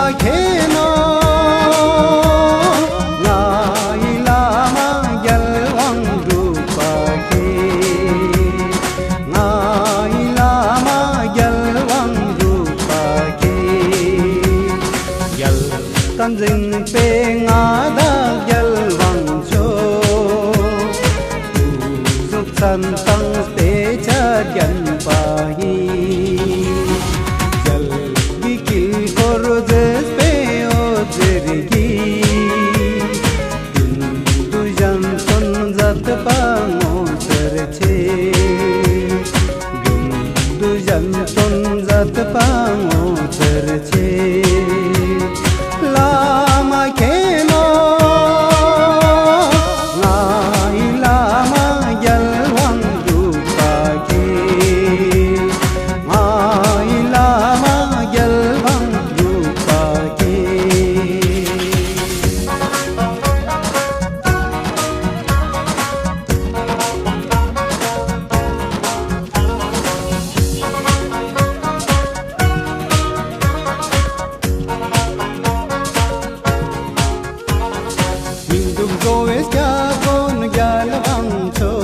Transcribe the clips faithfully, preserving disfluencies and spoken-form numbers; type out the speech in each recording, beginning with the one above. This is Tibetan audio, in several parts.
མཁྱེན་ནོ། ང་ཡི་བླ་མ་རྒྱལ་དབང་འབྲུག་པ་མཁྱེན། ང་ཡི་བླ་མ་རྒྱལ་དབང་འབྲུག་པ་མཁྱེན། རྒྱལ་དང་འཛིན་པའི་མངའ་བདག་རྒྱལ་དབང་མཆོག། སྐུ་གཟུགས་མཚན་དང་དཔེ་བྱད་བརྒྱན་པ་ཡིས། རྒྱལ་གྱི་དཀྱིལ་འཁོར་མཛེས་པའི་འོད་ཟེར་གྱིས། མདུན་དུ་གཞན་དོན་མཛད་པ་ངོ་མཚར་ཆེ། མདུན་དུ་གཞན་དོན་མཛད་པ་ངོ་མཚར་ཆེ། བླ་མ་མཁྱེན་ནོ། ང་ཡི་བླ་མ་རྒྱལ་དབང་འབྲུག་པ་མཁྱེན། ང་ཡི་བླ་མ་རྒྱལ་དབང་འབྲུག་པ་མཁྱེན། སྙིང་སྡུག་འགྲོ་བའི་སྐྱབས་མགོན་རྒྱལ་དབང་མཆོག།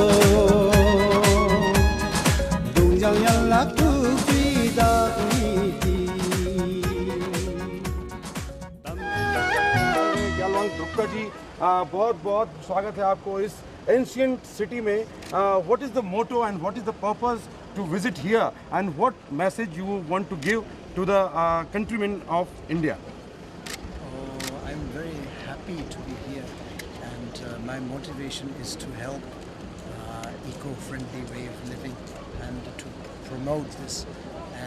གདུང་བྱང་ཡན་ལག་ཐུགས་རྗེའི་བདག་ཉིད་ཀྱིས། རྒྱལ་དབང་འབྲུག་པ་ཇི། ཨ། बहुत बहुत स्वागत है आपको इस एंशियंट सिटी में। अ, what is the motto and what is the purpose to visit here and what message you want to give to the, uh, countrymen of India? Oh, I'm very happy to be here, and, uh, my motivation is to help, uh, eco-friendly way of living and to promote this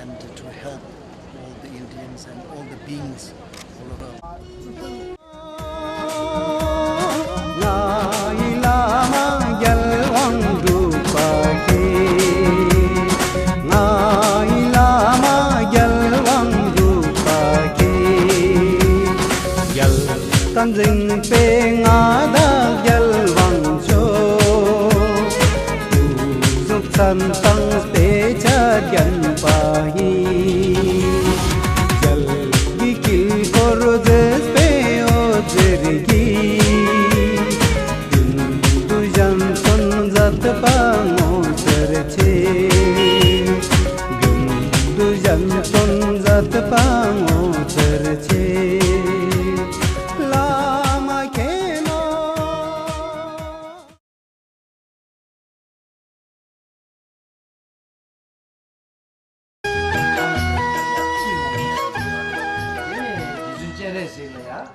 and to help all the Indians and all the beings all over. ང་ཡི་བླ་མ་རྒྱལ་དབང་འབྲུག་པ་མཁྱེན། ང་ཡི་བླ་མ་རྒྱལ་དབང་འབྲུག་པ་མཁྱེན། རྒྱལ་དང་འཛིན་པའི་མངའ་བདག་རྒྱལ་དབང་མཆོག། སྐུ་གཟུགས་མཚན་དང་དཔེ་བྱད་བརྒྱན་པ་ཡིས། རྒྱལ་གྱི་དཀྱིལ་འཁོར་མཛེས་པའི་འོད་ཟེར་གྱིས། མདུན་དུ་གཞན་དོན་མཛད་པ་ངོ་མཚར་ཆེ། མདུན་དུ་གཞན་དོན་མཛད་པ་ངོ་མཚར་ཆེ། བླ་མ་མཁྱེན་ནོ། དེ་ནས་རྗེ་བཙུན་སྤྱན་རས་གཟིགས་ལ་ཡང་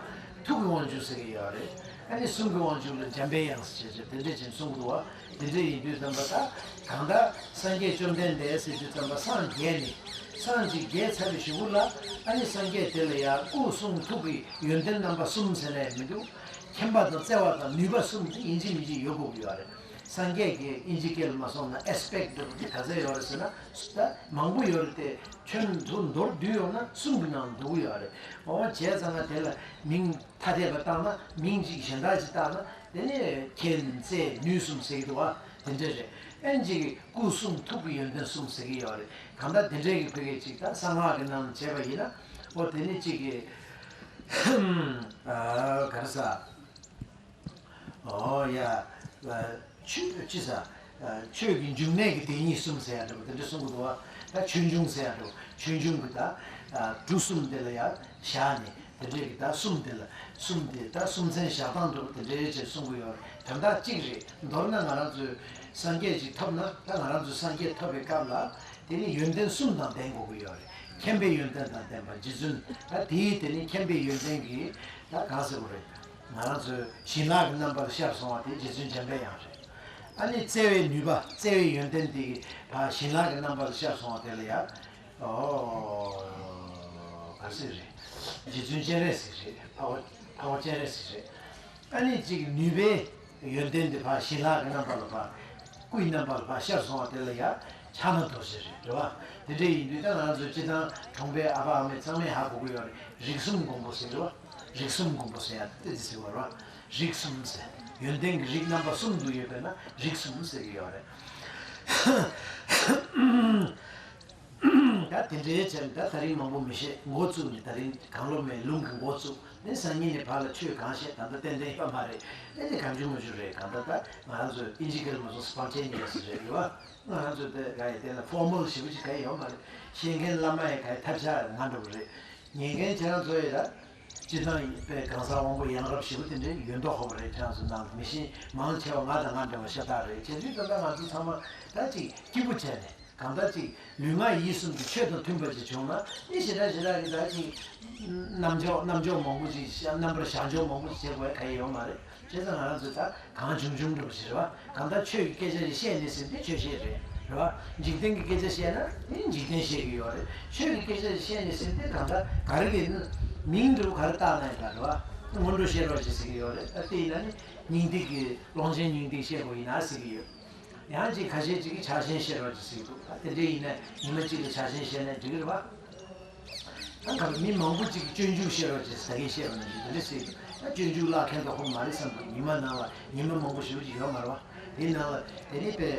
ཐུགས་ཀྱི་དབང་ཕྱུག་ཟེར་གྱི་ཡོད་རེད། ཨ་ནི་གསུང་གི་དབང་ཕྱུག་ལ་འཇམ་པའི་དབྱངས་ཟེར་བྱས་དེ་འདྲས་ཅིག་གསུང་གི་འདུག་བ། དེ་འདྲས་ཡིན་དུས་ཙམ་པ་ད་གང་ལྟར་སངས་རྒྱས་བཅོམ་ལྡན་འདས་ཟེར་དུས་ཙམ་པ་སངས་རྒྱས་ནས་སངས་ཅིག་རྒྱས་ཚར་བའི་གཞུག་གུ་ལ་ཨ་ནི་སངས་རྒྱས་དེ་ལ་ཡང་སྐུ་གསུང་ཐུགས་ཀྱི་ཡོན་ཏན་རྣམ་པ་གསུམ་ཟེར་ནས་མི་འདུག་མཁྱེན་པ་དང་བརྩེ་བ་དང་ནུས་པ་གསུམ་དེ་ཡིན་གཅིག་མིན་གཅིག་ཡོད་དགོས་ཀྱི་ཡོད་རེད། སངས་རྒྱས་ཀྱི་དབྱིན་ཇི་སྐད་ལ་མ་སོང་ན་ཨེ་སི་པེག་ཊི་འདྲ་པོ་དེ་ག་ཚད་ཡོད་རེད་ཟེར་ན་ད་མང་པོ་ཡོད་རེད་དེ། ཁྱོན་དུ་མདོར་བསྡུས་ཡོང་ན་གསུམ་གྱི་ནང་འདུ་གི་ཡོད་རེད། འོ་བྱས་ཙང་ང་དེ་ལ་མིང་ཐ་དད་པ་བཏགས་ན་མིང་གཅིག་གཞན་དག་ཅིག་བཏགས་ན་དེ་ནི་མཁྱེན་བརྩེ་ནུས་གསུམ་ཟེར་གྱི་འདུག་བ། དེ་འདྲ་རེད། ཨན་ཅིག་སྐུ་གསུང་ཐུགས་ཀྱི་ཡོན་ཏན་གསུམ་ཟེར་གྱི་ཡོད་རེད། གང་ལྟར་དེ་འདྲའི་གི་ཕ་གི་ཅིག་ད་གསང་སྔགས་ཀྱི་ནང་བྱས་པ་ཡིན་ན་འོ་དེ་ནི་ཅིག་གི་ཨ་ག་རེ་ཟ། ཨོ་ཡ། ཆོས་ཅི་ཟ། ཆོས་ཀྱི་འབྱུང་གནས་ཀྱི་བདག་ཉིད་གསུམ་ཟེར་ཡ་འདྲ་པོ་དེ་འདྲ་གསུང་གི་འདུག་བ། ད་ཆོས་འབྱུང་ཟེར་ཡ་འདྲ་པོ་ཆོས་འབྱུང་གི་ད། གྲུ་གསུམ་དེ་ལ་ཡ་བཞག་ནས་དེ་འདྲའི་གི་ད་གསུམ་དེ་ལ་གསུམ་དེ་ད་གསུམ་ཚན་བཞག་སྟངས་འདྲ་པོ་དེ་འདྲའི་ཅིག་གསུང་གི་ཡོད་རེད། དོན་དག་གཅིག་རེད། མདོར་ན་ང་རང་ཚོས་སངས་རྒྱས་ཅིག་ཐོབ་ན་ད་ང་རང་ཚོས་སངས་རྒྱས་ཐོབ་པའི་སྐབས་ལ་དེ་ནི་ཡོན་ཏན་གསུམ་དང་ལྡན་དགོས་ཀྱི་ཡོད་རེད། མཁྱེན་པའི་ཡོན་ཏན་དང་ལྡན་པ་རྗེ་བཙུན་ད་དེའི་དེ་ནི་མཁྱེན་པའི་ཡོན་ཏན་གྱི་ད་གང་ཟེར་དགོས་རེད། ང་རང་ཚོའི་ཞིང་ལྷག་གི་རྣམ་པར་ཤར་སོང་བ་དེ་རྗེ་བཙུན་འཇམ་པའི་དབྱངས་རེད། ཨ་ནི་བརྩེ་བའི་ནུས་པ་བརྩེ་བའི་ཡོན་ཏན་དེ་གི་ཕར་ཞིང་ལྷག་གི་རྣམ་པར་ཤར་སོང་བ་དེ་ལ་ཡ། ཨོ། ག་ཟེར་རེད། རྗེ་བཙུན་སྤྱན་རས་གཟིགས་རེད། འཕགས་པ་འཕགས་པ་སྤྱན་རས་གཟིགས་རེད། ཨ་ནི་གཅིག་ནུས་པའི་ཡོན་ཏན་དེ་ཕར་ཞིང་ལྷག་གི་རྣམ་པ་ལ་ཕར་སྐུའི་རྣམ་པ་ལ་ཕར་ཤར་སོང་བ་དེ་ལ་ཡ་ཕྱག་ན་རྡོ་རྗེ་རེད། རེད་བ། དེ་འདྲ་ཡིན་དུས་ད་ང་ཚོ་སྤྱི་བཏང་གྲོང་པའི་ཨ་ཕ་ཨ་མ་ཚང་མས་ཧ་གོ་གི་ཡོད་རེད། རིགས་གསུམ་མགོན་པོ་ཟེར་རེད་བ། རིགས་གསུམ་མགོན་པོ་ཟེར་ཡ་དེ་དེ་ཟེར་བ་རེད་བ། རིགས་གསུམ་ཟེར། ཡོན་ཏན་གྱི་རིགས་རྣམ་པ་གསུམ་དུ་ཡོད་པས་ན་རིགས་གསུམ་ཟེར་གྱི་ཡོད་རེད། ད་ དེ་འདྲའི་བྱས་ནས་ད་ད་རིང་མང་པོ་མི་བཤད། འགོ་བཙུགས་ནས་ད་རིང་གང་བློ་མེད་ལུང་གི་འགོ་བཙུགས་ནས། སང་ཉིན་ནས་ཕར་ལ་ཆོས་གང་བཤད་ད་ལྟ་ཏན་ཏན་ཡོད་མ་རེད། ཨེ་དེ་གང་བྱུང་མ་བྱུང་རེད། གང་ལྟར་ད་ང་རང་ཚོ་ཨིན་ཇི་སྐད་ལ་མ་སོང་སྤོན་ཊེ་ནི་ཡ་སི་རེད་ཡོད་པ། ང་རང་ཚོ་དེ་ག་ཡི་དེ་ལ་ཕོར་མལ་ཞེ་པོ་ཅིག་ག་ཡི་ཡོད་མ་རེད། ཤེས་མཁན་བླ་མ་ཡི་ག་ཡི་ཐབས་ཆག་ང་འདྲ་པོ་རེད། ཉན་མཁན་ཁྱེད་རང་ཚོ་ཡི་ད་སྤྱིར་བཏང་ཡིན་པའི་གང་ཟག་དབང་པོ་ཡང་རབས་ཞེ་པོ་དེ་འདྲའི་ཡོད་མདོག་ཁ་པོ་རེད། ཁྱེད་རང་ཚོ་ནང་དུ་མི་ཤེས་མང་ཆེ་བ་ང་དང་ང་འདྲ་བ་ཤ་སྟག་རེད། བྱས་དུས་ད་ལྟ་ང་ཚོ་ཚང་མ་ད་ཅིག་སྐྱིད་པོ་བྱས་ནས། གང་ལྟར་ཅིག་ལུས་ངག་ཡིད་གསུམ་གྱི་ཆོས་དང་མཐུན་པ་ཅིག་བྱུང་ན། མི་ཞེ་དྲག་ཞེ་དྲག་གིས་ད་ཅིག་རྣམ་འཇོག་རྣམ་འཇོག་མང་པོ་ཅིག་བྱ། རྣམ་པར་བཞག་འཇོག་མང་པོ་ཅིག་བྱེད་དགོས་ཡ་ག་ཡི་ཡོད་མ་རེད། བྱས་ཙང་ང་རང་ཚོས་ད་གང་བྱུང་བྱུང་འདྲ་པོ་ཞིག་རེད་པ། གང་ལྟར་ཆོས་ཀྱི་སྐད་ཆ་ཞིག་བཤད་ནས་ཟིན་ཏེ་ཆོས་བཤད་རེད། རེད་པ། འཇིག་རྟེན་གྱི་སྐད་ཆ་བཤད་ན་དེ་འཇིག་རྟེན་བཤད་ཀྱི་ཡོད་རེད། ཆོས་ཀྱི་སྐད་ཆ་ཞིག་བཤད་ནས་ཟིན་ཏེ་གང་ལྟར་ག་རེ་གི་མིང་འདྲ་པོ་ག་རེ་བཏགས་ན་ཡང་འདྲ། རེད་པ། སྔོན་འགྲོ་བཤད་རོགས་ཅིག་ཟེར་གྱི་ཡོད་རེད། ད་དེ་ཡིན་ན་ནི་སྙིང་ཐིག་གི་ཀློང་ཆེན་སྙིང་ཐིག་བཤད་དགོས་ཡིན་ན་ཟེར་གྱི་ཡོད། ཡང་ཅིག་ཁ་ཤས་ཅིག་གིས་ཕྱག་ཆེན་བཤད་རོགས་ཅིག་ཟེར་གྱི་འདུག་ད་དེ་འདྲ་ཡིན་ན་ཉི་མ་གཅིག་ལ་ཕྱག་ཆེན་བཤད་ན་འགྲིག་གི་རེད་པ། ད་ག་མི་མང་པོ་ཅིག་གིས་སྤྱོད་འཇུག་བཤད་རོགས་ཅིག་ཟེར་གྱི་བཤད་པ་ནང་བཞིན་དེ་འདྲ་ཟེར་གྱི་འདུག་ད་སྤྱོད་འཇུག་བཀླག་མཁན་དེ་ཁོ་མ་རེད་བསམ་གྱི་འདུག་ཉི་མ་ནང་ལ་ཉི་མ་མང་པོ་ཞེ་པོ་ཅིག་ཡོད་མ་རེད་པ། དེའི་ནང་ལ་དེ་ནི་དཔེ་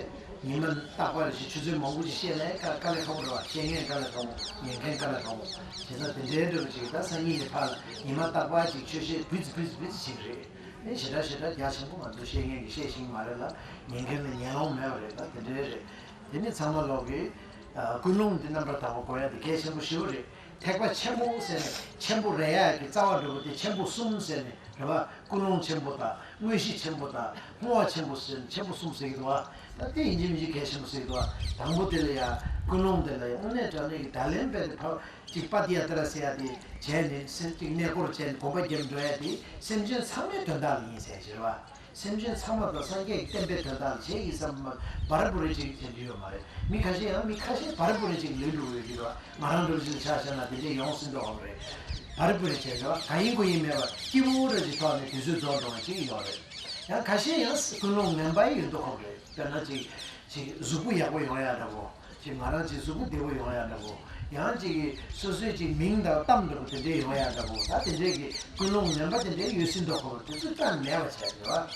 ཉི་མ་རྟག་པར་ཞིག་ཆུ་ཚོད་མང་པོ་ཅིག་བཤད་ན་དཀའ་དཀའ་ལས་ཁག་པོ་རེད་པ། བཤད་མཁན་དཀའ་ལས་ཁག་པོ། ཉན་མཁན་དཀའ་ལས་ཁག་པོ། བྱས་ཙང་དེ་འདྲའི་འདྲ་པོ་ཅིག་ད་སང་ཉིན་ནས་ཕར་ལ་ཉི་མ་རྟག་པར་ཅིག་ཆོས་བཤད་བུ་ཙི་བུ་ཙི་བུ་ཙི་བྱེད་ཀྱི་རེད། ཨེ་ཞེ་དྲག་ཞེ་དྲག་རྒྱ་ཆེན་པོ་ང་ཚོ་བཤད་མཁན་གྱིས་བཤད་ཤེས་ཀྱི་མ་རེད་ལ། ཉན་མཁན་ལ་ཉན་ལོང་མེད་པ་རེད། ད་དེ་འདྲའི་རེད། དེ་ནི་ཚང་མ་ལོག་གིས་ཨ་ཀུན་སློང་འདི་རྣམ་པར་དག་པ་དགོས་ཡ་དེ་གལ་ཆེན་པོ་ཞེ་པོ་རེད། ཐེག་པ་ཆེན་པོ་ཟེར་ནས་ཆེན་པོ་རེད་ཡ་གི་རྩ་བ་འགྲོ་བ་དེ་ཆེན་པོ་གསུམ་ཟེར་ནས་རེད་པ། ཀུན་སློང་ཆེན་པོ་དང་དངོས་གཞི་ཆེན་པོ་དང་བསྔོ་བ་ཆེན་པོ་ཟེར་ནས་ཆེན་པོ་གསུམ་ཟེར་གྱི་འདུག་པ། ད་དེ་ཡིན་གཅིག་མིན་གཅིག་གལ་ཆེན་པོ་ཟེར་གྱི་འདུག་པ། དང་པོ་དེ་ལ་ཡ་ཀུན་སློང་དེ་ལ་ཡ་དངོས་གནས་དྲང་གནས་ཀྱི་ད་ལན་དཔེ་དེ་ཕ་ཅིག་པཏྱ་ཏ་ར་ཟེར་ཡ་དེ་བྱས་ནས་སེམས་ཅིག་གནས་སྐོར་བྱས་ནས་གོམ་པ་རྒྱབ་འགྲོ་ཡ་དེ་སེམས་ཅན་ཚང་མའི་དོན་དག་ལ་ཡིན་ཟེར་གྱི་རེད་པ། སེམས་ཅན་ཚང་མ་དང་སངས་རྒྱས་ཀྱི་བསྟན་པའི་དོན་དག་ལ་བྱེད་ཀྱི་བསམ་པ་བར་པོ་རེ་ཅིག་བྱེད་རྒྱུ་ཡོད་མ་རེད། མི་ཁ་ཤས་ཡང་མི་ཁ་ཤས་བར་པོ་རེ་ཅིག་ལུས་འགྲོ་ཡོད་ཀྱི་རེད་པ། ང་རང་འདྲ་བོ་ཅིག་ཆ་བཞག་ན་དེ་འདྲས་ཡོང་སྲིད་མདོག་ཁ་པོ་རེད། བར་པོ་རེ་བྱས་རེད་པ། གང་ཡིན་དགོས་ཡིན་མེད་པར་སྐྱིད་པོ་རེ་ཅིག་ཐོག་ནས་དུས་ཚོད་རྫོགས་འགྲོ་བ་ཅིག་ཡོད་རེད། ཡང་ཁ་ཤས་ཡང་ཀུན་སློང་ངན་པ་ཡོད་མདོག་ཁ་པོ་རེད། དཔེར་ན་ཅིག་ཅིག་གཟུགས་པོ་ཡག་པོ་ཡོང་ཡ་འདྲ་པོ། ཅིག་ང་རང་ཅིག་གཟུགས་པོ་བདེ་པོ་ཡོང་ཡ་འདྲ་པོ། ཡང་ཅིག་སོ་སོའི་ཅིག་མིང་དང་གཏམ་འདྲ་པོ་དེ་འདྲས་ཡོང་ཡ་འདྲ་པོ། ད་དེ་འདྲས་ཀྱི་ཀུན་སློང་ངན་པ་དེ་འདྲས་ཡོད་སྲིད་མདོག་ཁ་པོ་དེ་ཚོ་ཀྱང་མེད་པ་བྱས་ཡོད།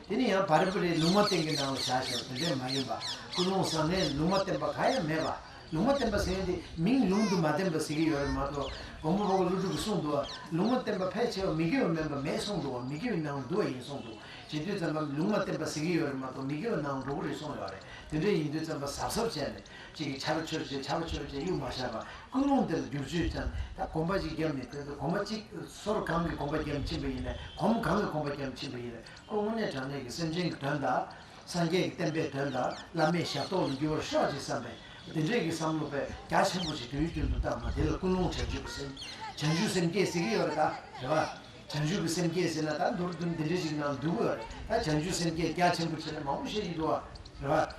དེ་ནི་ཡང་བར་པོ་རེ་ལུང་མ་བསྟན་གྱི་ནང་ལ་བཞག་བཞག་པ་དེ་འདྲས་མ་ཡིན་པ། ཀུན་སློང་བཟང་ངན་ལུང་མ་བསྟན་པ་གང་ཡང་མེད་པ། ལུང་མ་བསྟན་པ་ཟེར་མཁན་དེ་མིང་ལུང་དུ་མ་བསྟན་པ་ཟེར་གྱི་ཡོད་རེད་མ་གཏོགས། མགོན་པོ་འཕགས་པ་ཀླུ་སྒྲུབ་ཀྱིས་གསུངས་འདུག་པ། ལུང་མ་བསྟན་པ་ཕལ་ཆེ་བ་མི་དགེ་བ་མིན་པ་མེད་གསུངས་འདུག་པ། མི་དགེ་བའི་ནང་དུ་འདུ་བ་ཡིན་གསུངས་འདུག་བྱེད་དུས་ཙམ་པ་ལུང་མ་བསྟན་པ་ཟེར་གྱི་ཡོད་རེད་མ་གཏོགས་མི་དགེ་བའི་ནང་འགྲོ་གི་རེད་གསུངས་ཡོད་རེད། དེ་འདྲ་ཡིན་དུས་ཙམ་པ་གཟབ་གཟབ་བྱས་ནས་ཅིག་གིས་ཆར་པ་ཆོད་བྱས་ཆར་པ་ཆོད་བྱས་གཡུག་མ་བཞག་པ། ཀུན་སློང་དེ་ལ་བསྒྱུར་བཅོས་བྱས་ནས་ད་གོམ་པ་ཅིག་བརྒྱབ་ནས་དེ་ཚོ་གོམ་པ་གཅིག་སོ་སོར་གང་གི་གོམ་པ་བརྒྱབ་ཕྱིན་པ་ཡིན་ནའི་གོམ་གང་གི་གོམ་པ་བརྒྱབ་ཕྱིན་པ་ཡིན་ནའི་ཁོ་དངོས་གནས་དྲང་གནས་ཀྱི་སེམས་ཅན་གྱི་དོན་དང་། སངས་རྒྱས་ཀྱི་བསྟན་པའི་དོན་དང་བླ་མའི་ཞབས་ཏོག་ལ་འགྱུར་བར་ཤོག་ཅེས་བསམ་པའི་དེ་འདྲས་ཀྱི་བསམ་བློ་དཔེ་རྒྱ་ཆེན་པོ་ཞིག་དུས་རྒྱུན་དུ་བཏང་ན་དེ་ལ་ཀུན་སློང་བྱང་ཆུབ་ཀྱི་སེམས། བྱང་ཆུབ་སེམས་བསྐྱེད་ཟེར་གྱི་ཡོད་རེད་ད། རེད་བ། བྱང་ཆུབ་ཀྱི་སེམས་བསྐྱེད་ཟེར་ན་ད་མདོར་བསྡུས་འདི་འདྲས་ཞིག་ནང་འདུ་གི་ཡོད་རེད། ད་བྱང་ཆུབ་སེམས་བསྐྱེད་རྒྱ་ཆེན་པོ་བྱས་ན་མང་པོ་བཤད་ཀྱི་འདུག་བ། རེད་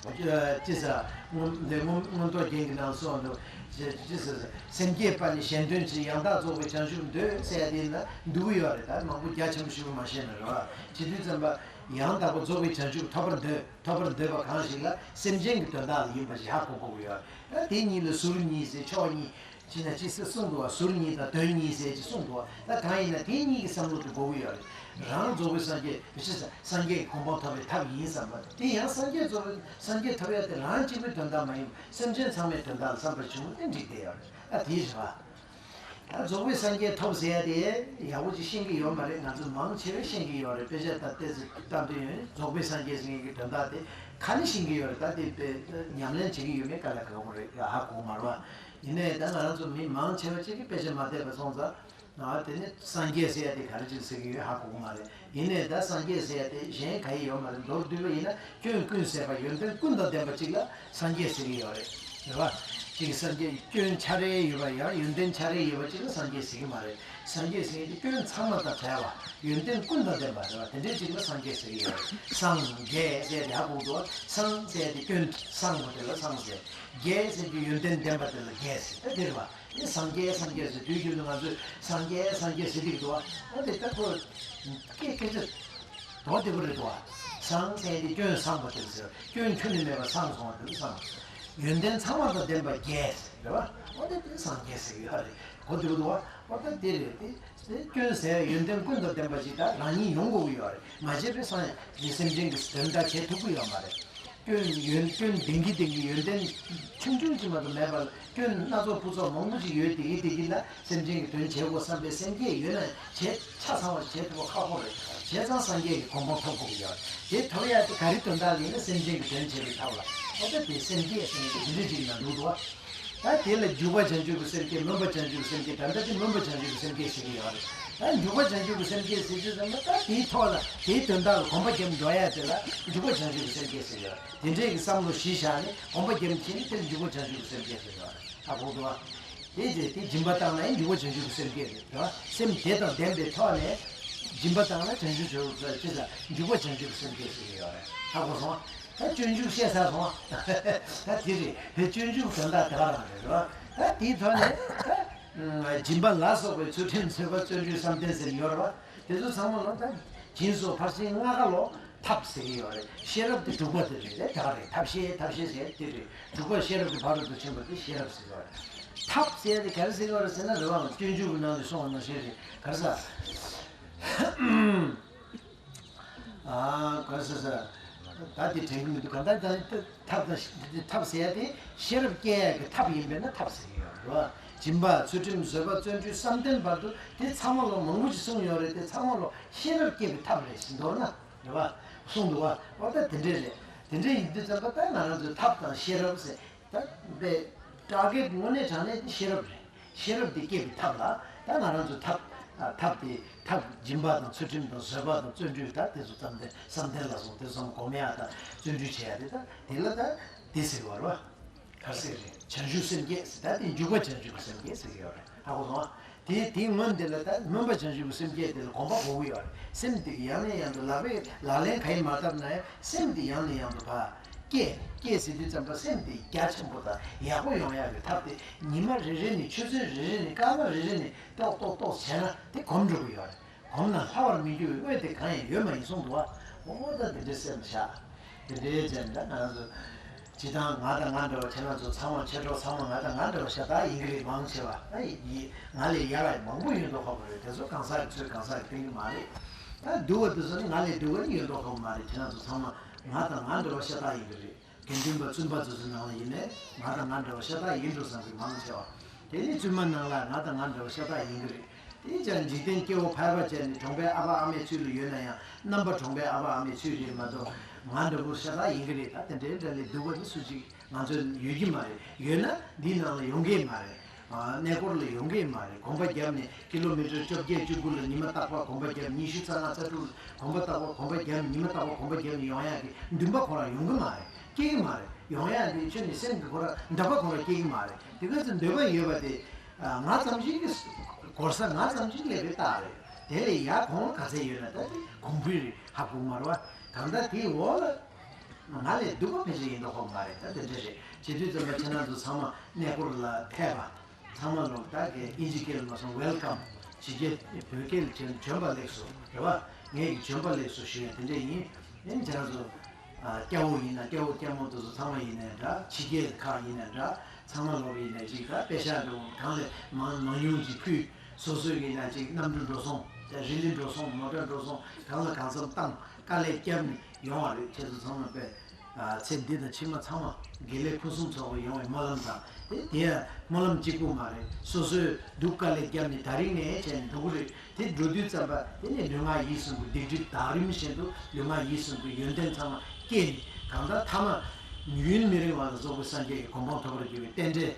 བ། ཅི་ཟེར། མངོན་འདི་མངོན་མངོན་རྟོགས་རྒྱན་གྱི་ནང་གསུངས་འདུག་ཅི་ཅི་ཟེར། སེམས་བསྐྱེད་པ་ནི་གཞན་དོན་ཕྱིར། ཡང་དག་རྫོགས་པའི་བྱང་ཆུབ་འདོད་ཟེར་ཡ་དེ་ན་འདུག་གི་ཡོད་རེད། ད་མང་པོ་རྒྱ་ཆེན་པོ་ཞིག་མ་བཤད་ན་རེད་བ། བྱེད་དུས་ཙམ་པ་ཡང་དག་པར་རྫོགས་པའི་བྱང་ཆུབ་ཐོབ་པར་འདོད། ཐོབ་པར་འདོད་པ་གང་ཞིག་ལ་སེམས་ཅན་གྱི་དོན་དག་ལ་ཡིན་པ་ཞིག་ཧ་གོ་དགོས་ཀྱི་ཡོད་རེད། ད་དེ་གཉིས་ལ་ཟུར་གཉིས་ཟེར་ཕྱོགས་གཉིས། ཅི་ན་ཅི་ཟེར་གསུངས་འདུག་བ། ཟུར་གཉིས་དང་དོན་གཉིས་ཟེར་ཅིག་གསུངས་འདུག་བ། ད་གང་ཡིན་ན་དེ་གཉིས་ཀྱི་བསམ་བློ་དེ་དགོས་ཀྱི་ཡོད་རེད། རང་རྫོགས་པའི་སངས་རྒྱས་མི་ཤེས་ས་སངས་རྒྱས་ཀྱི་གོ་འཕང་ཐོབ་པའི་ཐབས་ཡིན་བསམ་པ་དེ་ཡང་སངས་རྒྱས་རྫོགས་པའི་སངས་རྒྱས་ཐོབ་ཡ་དེ་རང་གཅིག་པུའི་དོན་དག་མ་ཡིན་པར་སེམས་ཅན་ཚང་མའི་དོན་དག་ལ་བསམ་པར་བྱུང་བ་དེ་འགྲིག་བསྡད་ཡོད་རེད། ད་དེའི་རེད་བ། ད་རྫོགས་པའི་སངས་རྒྱས་ཐོབ་ཟེར་ཡ་དེ་ཡག་པོ་ཅིག་ཤེས་ཀྱི་ཡོད་མ་རེད། ང་ཚོ་མང་ཆེ་བས་ཤེས་ཀྱི་ཡོད་རེད། དཔེ་ཆ་ད་ཏོག་ཙམ་ལྟ་འདོད་ཡོད་ན་རྫོགས་པའི་སངས་རྒྱས་ཟེར་མཁན་གྱི་དོན་དག་དེ་ཁ་ནས་ཤེས་ཀྱི་ཡོད་རེད། ད་དེ་དཔེ་ཉམས་ལེན་བྱེད་ཀྱི་ཡོད་མེད་དཀའ་ལས་ཁག་པོ་རེད། ཧ་གོ་མ་རེད་བ། ཡིན་ནའི་ད་ང་རང་ཚོ་མི་མང་ཆེ་བ་ཅིག་གིས་དཔེ་ཆ་མ་བལྟས་པ་སོང་ཙང་། ང་དེ་ནི་སངས་རྒྱས་ཟེར་ཡ་དེ་ག་རེ་ཅིག་ཟེར་གྱི་ཡོད་ཧ་གོ་གི་མ་རེད། ཡིན་ནའི་ད་སངས་རྒྱས་ཟེར་ཡ་དེ་གཞན་ག་ཡི་ཡོད་མ་རེད། མདོར་བསྡུས་པ་ཡིན་ན་སྐྱོན་ཀུན་ཟད་པ་ཡོན་ཏན་ཀུན་དང་ལྡན་པ་ཅིག་ལ་སངས་རྒྱས་ཟེར་གྱི་ཡོད་རེད། རེད་བ། ཅིག་སངས་རྒྱས་སྐྱོན་ཆ་རེ་ཡོད་པ་ཡང་ཡོན་ཏན་ཆ་རེ་ཡོད་པ་ཅིག་ལ་སངས་རྒྱས་ཟེར་གྱི་མ་རེད། སངས་རྒྱས་ཟེར་ཡ་དེ་སྐྱོན་ཚང་མ་དང་བྲལ་བ་ཡོན་ཏན་ཀུན་དང་ལྡན་པ་རེད་བ། དེ་འདྲའི་ཅིག་ལ་སངས་རྒྱས་ཟེར་གྱི་ཡོད་རེད། སངས་རྒྱས་ཟེར་ཡ་དེ་ཧ་གོ་འདུག་བ། སངས་ཟེར་ཡ་དེ་སྐྱོན་སངས་པ་དེ་ལ་སངས་ཟེར། རྒྱས་ཟེར་གྱི་ཡོན་ཏན་ལྡན་པ་དེ་ལ་རྒྱས་ཟེར། ད་དེ་རེད་བ། དེ་སངས་རྒྱས་སངས་རྒྱས་ཟེར་དུས་རྒྱུན་དུ་ང་ཚོས་སངས་རྒྱས་སངས་རྒྱས་ཟེར་གྱི་འདུག་བ། ཨ་དེ་ལྟ་ཁོ་སྐད་སྐད་ཆ་དོ་བདེ་པོ་རེད་འདུག་བ། སངས་ཟེར་དེ་སྐྱོན་སངས་པ་དེ་ཟེར། སྐྱོན་ཁྱོན་ནས་མེད་པ་སངས་སོང་བ་དེ་ལ་སངས། ཡོན་ཏན་ཚང་བ་དང་ལྡན་པ་རྒྱས་ཟེར་རེད་བ། ཨ་དེ་དེ་སངས་རྒྱས་ཟེར་གྱི་ཡོད་རེད། གོ་བདེ་པོ་འདུག་བ། ཨ་ད་དེ་རེད་དེ། དེ་སྐྱོན་ཟེར་ཡོན་ཏན་ཀུན་དང་ལྡན་པ་ཞིག་ད་རང་ཉིད་ཡོང་དགོས་ཀྱི་ཡོད་རེད། མ་བྱས་པའི་སངས་རྒྱས་སེམས་ཅན་གྱི་དོན་དག་བྱེད་ཐུབ་ཀྱི་ཡོད་མ་རེད། སྐྱོན་ཡོན་སྐྱོན་ལྡན་གྱི་ལྡན་གྱི་ཡོན་ཏན་ཆུང་ཆུང་ཅིག་མ་གཏོགས་མེད་པར། སྐྱོན་སྣ་ཚོགས་ཕུན་ཚོགས་མང་པོ་ཅིག་ཡོད་དེ། དེ་གིན་ལ་སེམས་ཅན་གྱི་དོན་བྱེད་དགོས་བསམ་པའི་སེམས་བསྐྱེད་ཡོད་ན་བྱེད་ཆ་ཚང་བ་བྱེད་ཐུབ་པ་ཁག་པོ་རེད། བྱས་ཙང་སངས་རྒྱས་ཀྱི་གོ་འཕང་ཐོབ་དགོས་ཀྱི་ཡོད་རེད། དེ་ཐོབ་ཡ་དེ་ག་རེ་དོན་དག་ལ་ཡིན་ན་སེམས་ཅན་གྱི་དོན་བྱེད་པའི་ཐབས་ལ། འོ་ད་དེ་སེམས་བསྐྱེད་ཟེར་ནས་དེ་འདྲ་ཅིག་ན་འདུག་འདུག་བ། ད་དེ་ལ་འཇུག་པ་བྱང་ཆུབ་ཀྱི་སེམས་བསྐྱེད། སྨོན་པ་བྱང་ཆུབ་ཀྱི་སེམས་བསྐྱེད། ད་ལྟ་དེ་སྨོན་པ་བྱང་ཆུབ་ཀྱི་སེམས་བསྐྱེད་ཟེར་གྱི་ཡོད་རེད། ད་འཇུག་པ་བྱང་ཆུབ་ཀྱི་སེམས་བསྐྱེད་ཟེར་དུས་ཙམ་པ་ད་དེའི་ཐོག་ལ་དེའི་དོན་དག་ལ་གོམ་པ་རྒྱབ་འགྲོ་ཡ་དེ་ལ་འཇུག་པ་བྱང་ཆུབ་ཀྱི་སེམས་བསྐྱེད་ཟེར་གྱི་ཡོད་རེད། དེ་འདྲས་ཀྱི་བསམ་བློ་གཞི་བཞག་ནས་གོམ་པ་རྒྱབ་བྱས་ནས་དེ་ལ་འཇུག་པ་བྱང་ཆུབ་ཀྱི་སེམས་བསྐྱེད་ཟེར་གྱི་ཡོད་རེད། ཧ་གོ་འདུག་བ། དེ་རྗེས་དེ་སྦྱིན་པ་བཏང་ན་ཡང་འཇུག་པ་བྱང་ཆུབ་ཀྱི་སེམས་བསྐྱེད་རེད་དོ། སེམས་དེ་དང་ལྡན་པའི་ཐོག་ནས་སྦྱིན་པ་བཏང་ན་བྱང་ཆུབ་ཆོས་ཅི་ཟེར་འཇུག་པ་བྱང་ཆུབ་ཀྱི་སེམས་བསྐྱེད་ཟེར་གྱི་ཡོད་རེད། ཧ་གོ་སོང་། ད་སྤྱོད་འཇུག་བཤད་ཚར་སོང་། ད་དེ་རེད། སྤྱོད་འཇུག་དོན་དག་དེ་ག་རང་རེད་རོ། ད་དེའི་ཐོག་ནས་ད་སྦྱིན་པ་ལ་སོགས་པའི་ཚུལ་ཁྲིམས་བཟོད་པ་བརྩོན་འགྲུས་བསམ་གཏན་ཟེར་ཡོད་རེད་བ། དེ་ཚོ་ཚང་མ་ལ་ད་སྦྱིན་སོགས་ཕར་ཕྱིན་ལྔ་ཀ་ལོ། ཐབས་ཟེར་གྱི་ཡོད་རེད། ཤེས་རབ་དེ་དྲུག་པ་དེ་རེད། དེ་ག་རེད། ཐབས་ཤེས་ཐབས་ཤེས་ཟེར་དེ་རེད། དྲུག་པ་ཤེས་རབ་ཀྱི་ཕ་རོལ་ཏུ་ཕྱིན་པ་དེ་ཤེས་རབ་ཟེར་གྱི་ཡོད་རེད། ཐབས་ཟེར་དེ་ག་རེ་ཟེར་གྱི་ཡོད་རེད་ཟེར་ན། རེད་བའང་སྤྱོད་འཇུག་གི་ནང་ནས་གསུངས་པ་ནང་བཞིན་རེད། ག་རེ་ཟེར། ཨ་ག་རེ་ཟེར་ཟེར། ད་དེ་དྲན་གྱི་མི་འདུག་ག་ད་ད་ཐབས་དང་ཐབས་ཟེར་ཡ་དེ་ཤེས་རབ་སྐྱེ་ཡ་གི་ཐབས་ཡིན་པས་ན་ཐབས་ཟེར་གྱི་ཡོད་རེད་བ། སྦྱིན་པ་ཚུལ་ཁྲིམས་བཟོད་པ་བརྩོན་འགྲུས་བསམ་གཏན་བར་དུ་དེ་ཚང་མ་ལ་མང་པོ་ཞིག་གསུངས་ཡོད་རེད། དེ་ཚང་མ་ལ་ཤེས་རབ་སྐྱེ་བའི་ཐབས་རེད་ཟེར་མདོར་ན། རེད་བ། གསུངས་འདུག་བ། འོ་ད་དེ་འདྲས་རེད། དེ་འདྲས་ཡིན་དུས་ཙམ་པ་ད་ང་རང་ཚོའི་ཐབས་དང་ཤེས་རབ་ཟེར། ད་པའི་ཊར་གེཊ་དངོས་གནས་དྲང་གནས་དེ་ཤེས་རབ་རེད། ཤེས་རབ་དེ་སྐྱེ་བའི་ཐབས་ལ་ད་ང་རང་ཚོའི་ཐབས། ཨ་ཐབས་དེ་ཐབས་སྦྱིན་པ་དང་ཚུལ་ཁྲིམས་དང་བཟོད་པ་དང་བརྩོན་འགྲུས། ད་དེ་ཚོ་བསམ་གཏན་བསམ་གཏན་ལ་སོགས་དེ་ཚོ་ཚང་མ་སྒོམ་ཡ་དང་བརྩོན་འགྲུས་བྱེད་ཡ་དེ། ད་དེ་ལ་ད་དེ་ཟེར་བ་རེད་བ། ག་རེ་ཟེར་རེད། བྱང་ཆུབ་སེམས་བསྐྱེད་ཟེར། ད་དེ་འཇུག་པ་བྱང་ཆུབ་ཀྱི་སེམས་བསྐྱེད་ཟེར་གྱི་ཡོད་རེད། ཧ་གོ་སོང་ཨ། དེ་དེའི་སྔོན་དེ་ལ་ད་སྨོན་པ་བྱང་ཆུབ་ཀྱི་སེམས་བསྐྱེད་དེ་ལ་གོམ་པ་འགོ་གི་ཡོད་རེད། སེམས་དེ་ཡང་ནས་ཡང་དུ་ལག་པས་ལག་ལེན་ག་ཡེ་མ་བཏབ་ན་ཡང་སེམས་དེ་ཡང་ནས་ཡང་དུ་ཕར་སྐྱེད། སྐྱེད་ཟེར་དུས་ཙམ་པ་སེམས་དེ་རྒྱ་ཆེན་པོ་དང་ཡག་པོ་ཡོང་ཡག་གི་ཐབས་དེ་ཉི་མ་རེ་རེ་ནས་ཆུ་ཚོད་རེ་རེ་ནས་སྐར་མ་རེ་རེ་ནས་ཏོག་ཏོག་ཏོག་བྱས་ན་དེ་གོམས་འགྲོ་གི་ཡོད་རེད། གོམས་ན་ལྷ་བར་མི་འགྱུར་བའི་དངོས་དེ་གང་ཡང་ཡོད་མ་ཡིན་གསུངས་འདུག་བ། འོ་ད་དེ་འདྲའི་སེམས་བཞག་དེ་འདྲའི་བྱས་ནས་ད་ང་རང་ཚོ་སྤྱིར་བཏང་ང་དང་ང་འདྲ་བ། ཁྱེད་རང་ཚོ་ཚང་མ། ཁྱེད་ཚོ་ཚང་མ་ང་དང་ང་འདྲ་བ་ཤ་སྟག་ཡིན་གྱི་རེད། མང་ཆེ་བ་ཨ་ཡི་ང་ལས་ཡག་ག་མང་པོ་ཡོད་མདོག་ཁ་པོ་རེད། དེ་ཚོ་གང་ཟག་གི་ཚོད་གང་ཟག་གི་བསྟན་གྱི་མ་རེད། ད་སྡུག་པ་དེ་ཚོ་ནི་ང་ལས་སྡུག་པ་ནི་ཡོད་མདོག་ཁ་པོ་མ་རེད། ཁྱེད་རང་ཚོ་ཚང་མ་ང་དང་ང་འདྲ་བ་ཤ་སྟག་ཡིན་གྱི་རེད། དགེ་འདུན་པ་བཙུན་པ་ཚོ་ཚོའི་ནང་ལ་ཡིན་ནའི་ང་དང་ང་འདྲ་བ་ཤ་སྟག་ཡིན་འགྲོ་བསམ་གྱི་མང་ཆེ་བ། དེ་ནི་བཙུན་མ་ནང་ལ་ང་དང་ང་འདྲ་བ་ཤ་སྟག་ཡིན་གྱི་རེད། དེ་ཅག་འཇིག་རྟེན་སྐྱེ་བོ་ཕལ་པ་ཅན་ནི་གྲོང་པའི་ཨ་ཕ་ཨ་མའི་ཚུལ་ལ་ཡོད་ན་ཡང་རྣམ་པ་གྲོང་པའི་ཨ་ཕ་ཨ་མའི་ཚུལ་རེད་མ་གཏོགས་ང་འདྲ་བོ་ཤ་སྟག་ཡིན་གྱི་རེད། ད་དེ་འདྲའི་འདྲ་ལས་སྡུག་པ་ནི་སུ་གཅིག་ང་ཚོ་ཡོད་ཀྱི་མ་རེད། ཡོད་ན་འདིའི་ནང་ལ་ཡོང་གི་མ་རེད། ཨ་གནས་སྐོར་ལ་ཡོང་གི་མ་རེད། གོམ་པ་བརྒྱབ་ནས་ཀི་ལོ་མི་ཊར་བཅོ་བརྒྱད་བཅུ་དགུ་ལ་ཉི་མ་རྟག་པར་གོམ་པ་བརྒྱབ། ཉི་ཤུ་རྩ་ལྔ་རྩ་དྲུག་ལ་གོམ་པ་རྟག་པར་གོམ་པ་བརྒྱབ་ནས་ཉི་མ་རྟག་པར་གོམ་པ་བརྒྱབ་ནས་ཡོང་ཡག་གི་འདུན་པ་ཁོ་རང་ཡོང་གི་མ་རེད། སྐྱེ་གི་མ་རེད། ཡོང་ཡག་འདི་ཁྱོན་ནས་སེམས་ཀྱི་ཁོ་རང་འདོད་པ་ཁོ་རང་སྐྱེ་གི་མ་རེད། དེ་ག་ཚོད་འདོད་པ་ཡོད་པ་དེ་ང་ཙམ་ཞིག་གི་གོ་ས་ང་ཙམ་ཞིག་སླེབས་པའི་རྟགས་རེད། དེ་ལས་ཡག་གོང་ག་ཚད་ཡོད་ན་ད་དེ་གོང་འཕེལ་རེད། ཧ་གོ་མ་རེད་བ། གང་ལྟར་དེའི་འོག་ལ་ང་ལས་སྡུག་པ་ཕལ་ཆེར་ཡིན་མདོག་ཁ་པོ་མ་རེད། ད་དེ་འདྲ་རེད། བྱེད་དུས་ཙམ་པ་ཁྱེད་རང་ཚོ་ཚང་མ་གནས་སྐོར་ལ་ཕེབས་པ་ཚང་མ་ལོ་ད་གའི་ཨིན་ཇི་སྐད་ལ་མ་སོང་ཝེལ་ཀམ། ཕྱི་རྒྱལ་བོད་སྐད་ལ་བྱས་ན་བྱོན་པ་ལེགས་སོ་རེད་བ། ངས་ཀྱི་བྱོན་པ་ལེགས་སོ་ཞུ་ཡ་དེ་འདྲ་ཡིན། ཨེ་ཁྱེད་རང་ཚོ་ཨ་སྐྱ་བོ་ཡིན་ན་སྐྱ་བོ་སྐྱ་མོ་དེ་ཚོ་ཚང་མ་ཡིན་ནའི་འདྲ། ཕྱི་རྒྱལ་ཁག་ཡིན་ནའི་འདྲ། ཚང་མ་ལོག་ཡིན་ནའི་ཅིག་ད་པེ་ཤག་འགྲོ་གང་ལས་མང་མང་ཉུང་ཅིག་ཕུལ། སོ་སོའི་ཡིན་ན་ཅིག་གནམ་གྲུ་འགྲོ་སོང་། རི་ལི་འགྲོ་སོང་། མོ་ཊ་འགྲོ་སོང་། གང་ལ་གང་འཚམ་བཏང་། དཀའ་ལས་བརྒྱབ་ནས་ཡོང་བ་རེད། ཁྱེད་ཚོ་ཚང་མ་དཔེ་ཨ་ཚེ་འདི་དང་ཕྱི་མ་ཚང་མ་དགེ་ལེགས་ཕུན་སུམ་ཚོགས་པ་ཡོང་བའི་སྨོན་ལམ་དང་། དེ་དེ་ཡང་སྨོན་ལམ་གཅིག་པུ་མ་རེད། སོ་སོའི་སྡུག་དཀའ་ལས་བརྒྱབ་ནས་ད་རིང་ནས་བྱས་ནས་འགྲོ་གི་རེད། དེ་འགྲོ་དུས་ཙམ་པ་དེ་ནས་ལུས་ངག་ཡིད་གསུམ་གྱི་སྡིག་སྒྲིབ་དག་རིམ་བཞིན་དུ་ལུས་ངག་ཡིད་གསུམ་གྱི་ཡོན་ཏན་ཚང་མ་སྐྱེས་ནས། གང་ལྟར་ཐ་མ་ཡུན་མི་རིང་བ་ལ་རྫོགས་པའི་སངས་རྒྱས་ཀྱི་གོ་འཕང་ཐོབ་པར་འགྱུར་བའི་རྟེན་འབྲེལ་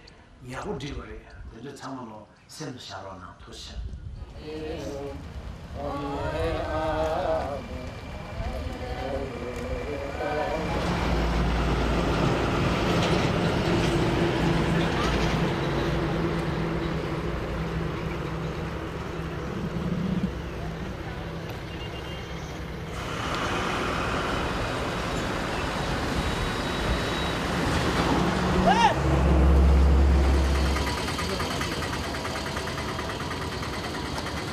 ཡག་པོ་བསྒྲིགས་པ་རེད། དེ་འདྲ་ཚང་མ་ལོ་སེམས་ལ་བཞག་རོགས་གནང་། ཐུགས་རྗེ་ཆེ།